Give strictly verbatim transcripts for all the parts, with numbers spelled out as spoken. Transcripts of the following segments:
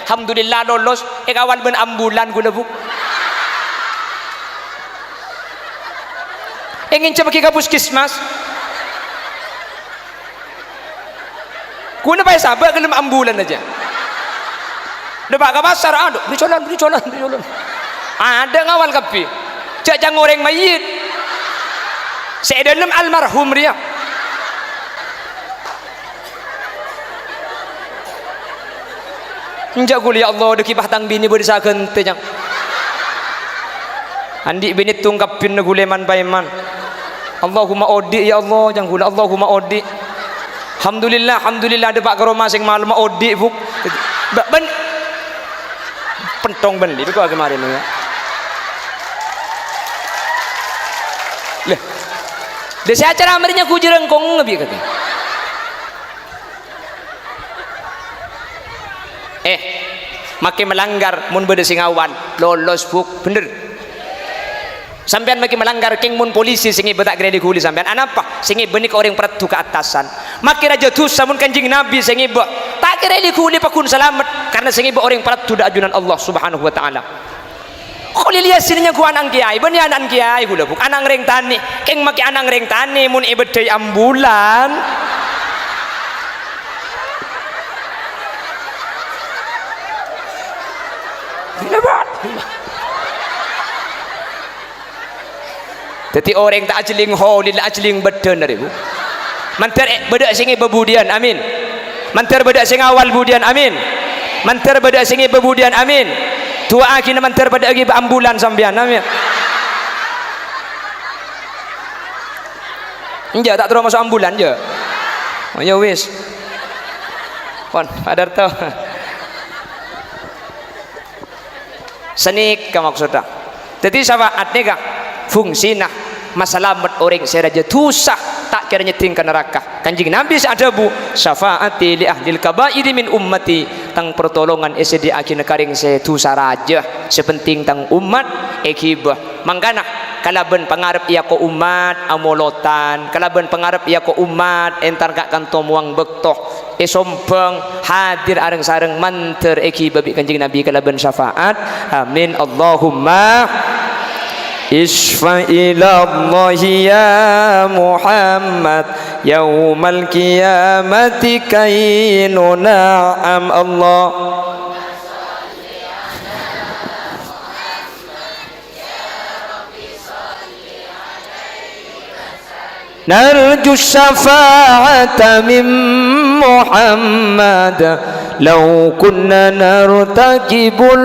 Alhamdulillah lolos, èkawal bân ambulan ghulâ, Bu. Ènginjhâmaghi ka puskesmas. Ghulâ pas sabâ' ghellem ambulan jâ. Dâpa' ka pasar, adhu, bâri' jhâlân, bâri' jhâlân, bâri' jhâlân. Adâ' ngawal kabbhi. Jâ' ca'na orèng mayyit. Sè è dâlem almarhum rèya. Enjâ' ghulâ, ya Allah, dâgghi' pas tang binè bâdâ saghântè, ca'na. Andi' binè tong kabbhina ghulâ man-paèman. Allahumma odi', ya Allah, ca'na ghulâ, Allahumma odi'. Alhamdulillah, alhamdulillah, dâpa' ka roma sèng malemma odi', Bu. Bâ-, bân-, pentong bân li, beko kemarin, ya. Lah. Dâ' sè acara marèna ghujâ rèngkong ngabi' kakè. Eh, makkè malanggar, mon bâdâ sè ngawal, lolos, Bu', bhender. Sampèyan makkè malanggar, kèng mon polisi sè ngèbâ ta' kèra èli-ghuli sampèyan. Anapa? Sè ngèbâ nèka orèng paraddhu ka attasan. Makkè rajâ dhusa mon Kanjeng Nabi sè ngèbâ. Ta' kèra èli-ghuli pagghun salamet, karna sè ngèbâ orèng paraddhu dâ' ajunan Allah Subhanahu wa Ta'ala. Khalil Yasin nyangko ana'na kèyaè, bânnè ana'na kèyaè ghulâ, Bu'. Ana'na rèng tanè, kèng makkè ana'na rèng tanè mon èbâddhâi ambulan. Dâddhi orèng ta' ajhelling Khalil, ajhelling bâddhâna rè, Bu'. Mandhâr è-, bâdâ sè ngèbâ budiyân, amin. Mandhâr bâdâ sè ngawal budiyân, amin. Mandhâr bâdâ sè ngèbâ budiyân, amin. Duwâ'âghina mandhâr padâ'â ngèbâ ambulan sampèyan, amin. Enjâ', ta' terro maso' ambulan, jâ'. Oh, ya wis. Pon, Pak Darto. Sanèka maksodda. Dâddhi, syafa'at nèka fungsina masalamet orèng sè rajâ dhusa, ta' kèra nyèddhing ka naraka. Kanjeng Nabi sè adhâbu, "Syafa'ati li ahlil kaba'iri min ummati." Tang partolongan èsadhiyâ'âghina ka rèng sè dhusa rajâ, sè pentèng tang ommat èghibâ. Mangkana, kalabân pangarep èako ommat amolodhân, kalabân pangarep èako ommat entar ka kanto mowang bâkto. Èsombhâng, hadir areng-sareng mandhâr èghibâ bi' Kanjeng Nabi kalabân syafa'at. Amin. Allahumma isfa' ilallahi ya Muhammad yaumal qiyamati kainu na'am Allah. Narju syafa'ata min Muhammad, law kunna nartakibul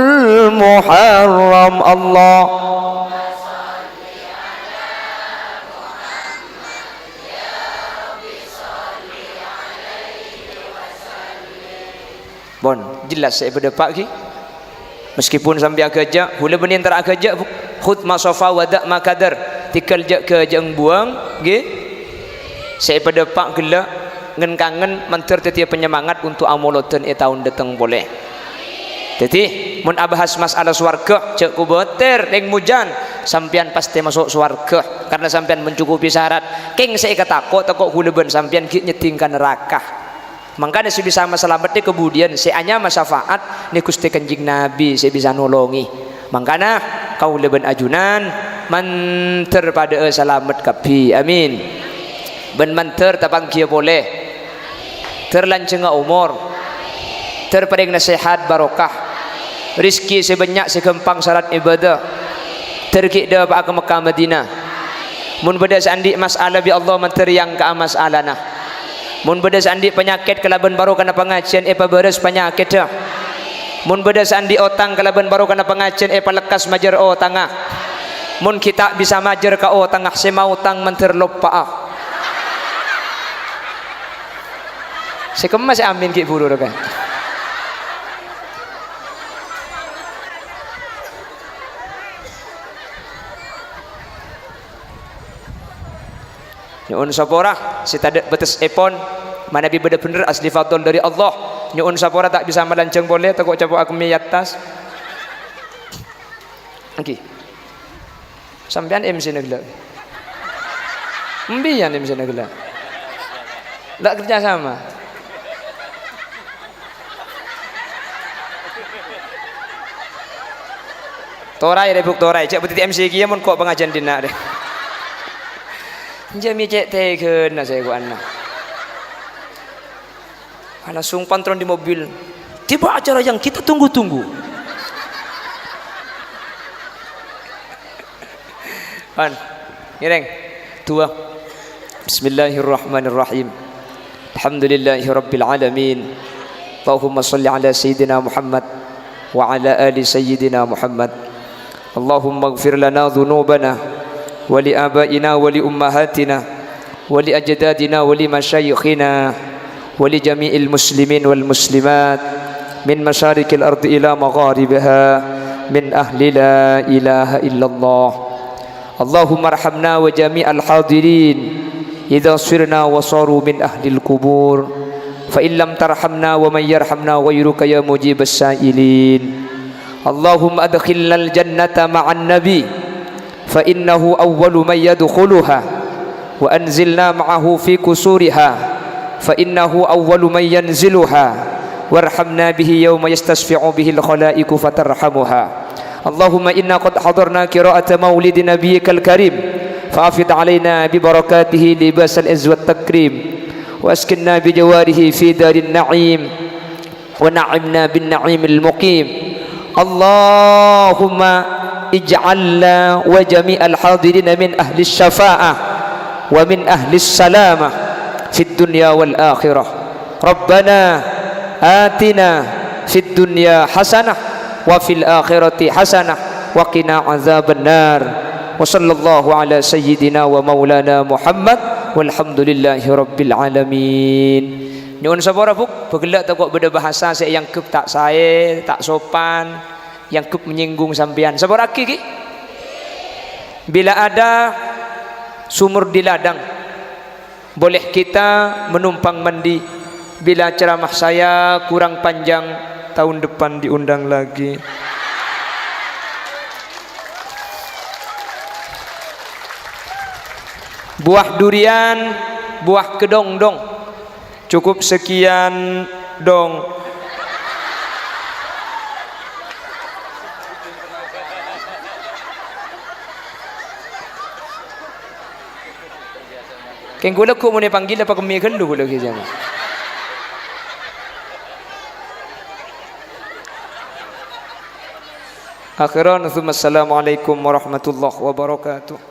muharram. Allah. Pon, jelas sè èpadâpa' ghi? Meskipun sampè' aghâjâ', ghulâ bânnè entar aghâjâ', Bu. Khudz ma shafa wa da' ma kadar. Tèghâl jâ'-ghâjâ'ân buwâng, ghi. Sè èpadâpa' ghellâ' ngen-kangen mandhâr dhâddhiyâ panyemangat untuk amolodhân è taon dâteng polè. Dhâddhi, mon abahas mas'ala sowarghâ, jâ' kobâtèr, Lèng Mojân. Sampèyan pastè maso' sowarghâ, karna sampèyan mencukupi syarat. Kèng sè èkatako', tako' ghulâ bân sampèyan ghi' nyèddhing ka naraka. Mangkana sè bisa masalamet nèka budiyân sè anyama syafa'at nè Ghustè Kanjeng Nabi sè bisa nolongè. Mangkana kaulâ bân ajunan mandhâr padhâ'â salamet kabbhi. Amin. Bân mandhâr tapangghiyâ polè. Dhâr lanjhângnga omor. Dhâr parèngana sehat barokah. Rizki sè bânnya' sè ghâmpang sarat ibadah. Dhâr ghi' dhâpa'a ka Mekkah Madinah. Mon bâdâ sè andi' mas'ala bi' Allah mandhâr èangka'a mas'alana. Mon bâdâ sè andi' panyakèt kalabân barokana pangajiyân èpabârâs panyakèddhâ. Mon bâdâ sè andi' otang kalabân barokana pangajiyân èpalekkas majâr otangnga. Mon ghi' ta' bisa majâr ka otangnga sè maotang mandhâr loppa'a. Sè kemma sè amin ghi' buru rowa. Nyo'on sapora sè tadâ' bâtessèpon, manabi bâdâ bhendher asli fadl dâri Allah. Nyo'on sapora ta' bisa malanjhâng polè, tako' capo' akemmè è attas. Èngghi. Sampèyan M C-na ghellâ'. Empèyan M C-na ghellâ'. La kerja sama. Toraè, rè, Bu', toraè. Jhâ' bâdâ M C kèya mon ko' pangajiân dinna', rè. Jhâ' mè' cè' tegana sèko'anna. Ah, langsung pantron di mobil. Tiba acara yang kita tunggu-tunggu. Pan, ngèrèng. Dua. Bismillahirrahmanirrahim. Alhamdulillahirabbil alamin. Allahumma shalli ala sayyidina Muhammad wa ala ali sayyidina Muhammad. Allahumma ighfir lana dzunubana wa li abaina wa li ummahatina wa li ajdadina wa li masyayikhina wa li jami'il muslimin wal muslimat min masyariqil ardi ila magharibiha min ahli la ilaha illallah. Allahumma arhamna wa jami'al hadirin idza sirna wa saru min ahlil qubur. Fa in lam tarhamna wa man yarhamna ghairuka ya mujibas sa'ilin. Allahumma adkhilnal jannata ma'an nabi, fa innahu awwalu man yadkhuluha, wa anzilna ma'ahu fi qusuriha, fa innahu awwalu man yanziluha, warhamna bihi yauma yastasfi'u bihil khalaiqu fatarhamuha. Allahumma inna qad hadarna qira'ata maulidi nabiyyikal karim, fa afid alaina bi barakatihi libasal izzi wat takrim, wa askinna bi jawarihi fi darin na'im, wa na'imna bin na'imil muqim. Allahumma ij'alna wa jami'al hadirina min ahli syafa'ah wa min ahli salamah fid dunya wal akhirah. Rabbana atina fid dunya hasanah wa fil akhirati hasanah wa qina adzabannar. Wa sallallahu ala sayyidina wa maulana Muhammad walhamdulillahi rabbil alamin. Nyo'on sapora, Bu', bâ' ghellâ' tako' bâdâ bhâsa sè èangghep ta' saè, ta' sopan, èangghep menyinggung sampèyan. Sapora'aghi, ghi. Bila ada sumur di ladang, boleh kita menumpang mandi. Bila ceramah saya kurang panjang, tahun depan diundang lagi. Buah durian, buah kedondong. Cukup sekian dong. Kèng ghulâ ghu' mon èpanggil apa kemmè ghâllu ghulâ ghi' jhâ'. Akhiran, tsumma assalamualaikum warahmatullahi wabarakatuh.